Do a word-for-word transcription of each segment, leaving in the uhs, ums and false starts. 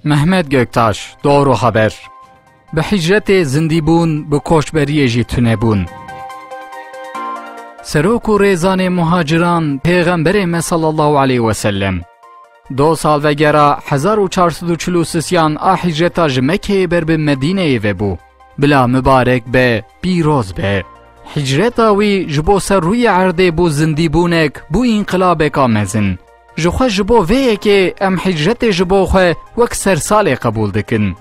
Mehmet Göktaş, Doğru Haber. Bi hicretê zindîbûn, bi koçberiyê jî tunebûn. Serok û rêzanê muhaciran, Pêxemberê me sallallahu aleyhi ve sellem. Do salvegera hezar û çar sed û çil û sisiyan a hicreta ji Mekkeyê ber bi Medîneyê ve bû. Bila mibarek be, pîroz be. Hicreta wî ji bo ser rûyê erdê bû zindîbûnek, bû înqilabeka mezin. Ji xwe ji bo vê yekê em hicretê ji bo xwe wek sersalê qebûl dikin.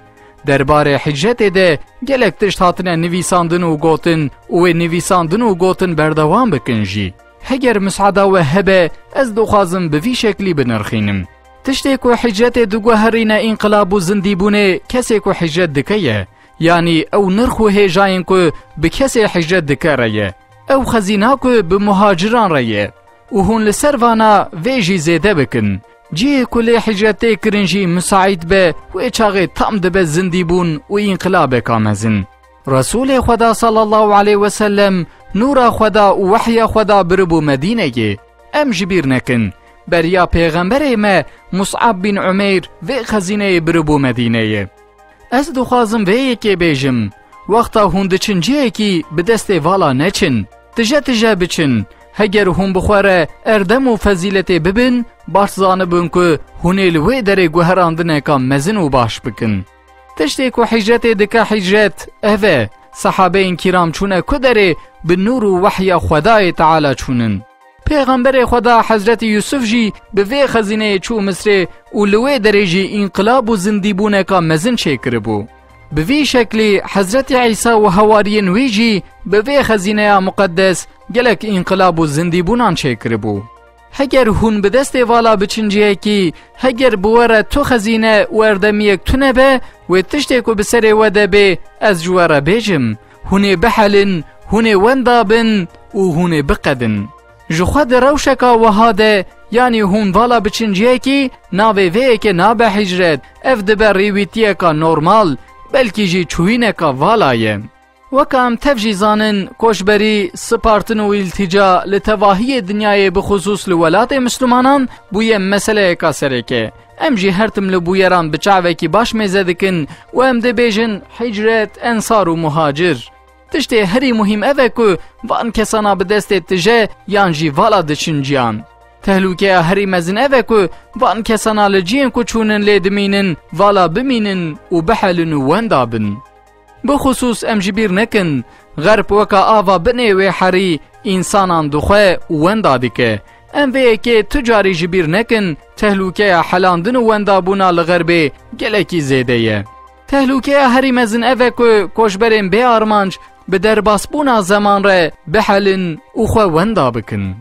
Derbarê hicretê de gelek tişt hatine nivîsandin û gotin û wê nivîsandin û gotin berdewam bikin jî. Heger misada we hebe, ez dixwazim bi vî şeklî binirxînim. Tiştê ku hicretê diguherîne înqilab û zindîbûnê kesê ku hicret dike ye. Yanî ew nirx û hêjayên ku bi kesê hicret dike re ye. Ew xezîna ku bi muhaciran re ye. Û hûn li ser vana vê jî zêde bikin. Cihê ku lê hicret tê kirin jî misaîd be, wê çaxê tam dibe zindîbûn û înqilabeka mezin. Resûlê Xweda sallallahu aleyhi ve sellem nûra Xweda û wehya Xweda biribû Medîneyê. Em ji bîr nekin. Beriya Pêxemberê me Mus'ab bin Umeyr vê xezîneyê biribû Medîneyê. Ez dixwazim vê yekê bêjim, wexta hûn diçin cihekî bi destê vala neçin. Tije tije biçin. Heger hûn bi xwe re erdem û fezîletê bibin, baş zanibin ku hûn ê li wê derê guherandineka mezin û baş bikin. Tiştê ku hicretê dike hicret, ev e, sehabeyên kîram çûne ku derê bi nûr û wehya Xwedayê Teala çûnin. Pêxemberê Xweda Hezretî Yusuf jî bi vê xezîneyê çû Misrê û li wê derê jî înqilab û zindîbûneka mezin çêkiribû. Bi vî şeklî Hezretî Îsa û hewariyên wî jî bi vê xezîneya muqeddes gelek înqilab û zindîbûnan çêkiribû. Heger hûn bi destê vala biçin cihekî, heger bi we re tu xezîne û erdemiyek tune be, wê tiştê ku bi serê we de bê, ez ji we re bêjim, hûn ê bihelin, hûn ê wenda bin û hûn ê biqedin. Ji xwe di rewşeka wiha de, yanî hûn vala biçin cihekî, navê vê yekê nabe hicret, ev dibe rêwîtiyeka normal, belkî jî çûyîneka vala ye. Weka em tev jî zanin, koçberî, spartin û îltîca li tevahiyê dinyayê, bixusûs li welatê mislimanan, bûye meseleyeka sereke. Em jî her tim li bûyeran bi çavekî baş mêze dikin û em dibêjin hicret, ensar û muhacir. Tiştê herî muhîm ev e ku van kesana bi destê tije yan jî vala diçin ciyan. Tehlûkeya herî mezin ev e ku van kesana li cihên ku çûnin lê dimînin, vala bimînin û bihelin û wenda bin. Bixusûs em ji bîr nekin, Xerb weka ava binê wê herî însanan dixwe û wenda dike. Em vê yekê tu carî ji bîr nekin, tehlûkeya helandin û wendabûna li Xerbê gelekî zêde ye. Tehlûkeya herî mezin ev e ku koçberên bê armanc bi derbasbûna zeman re bihelin û xwe wenda bikin.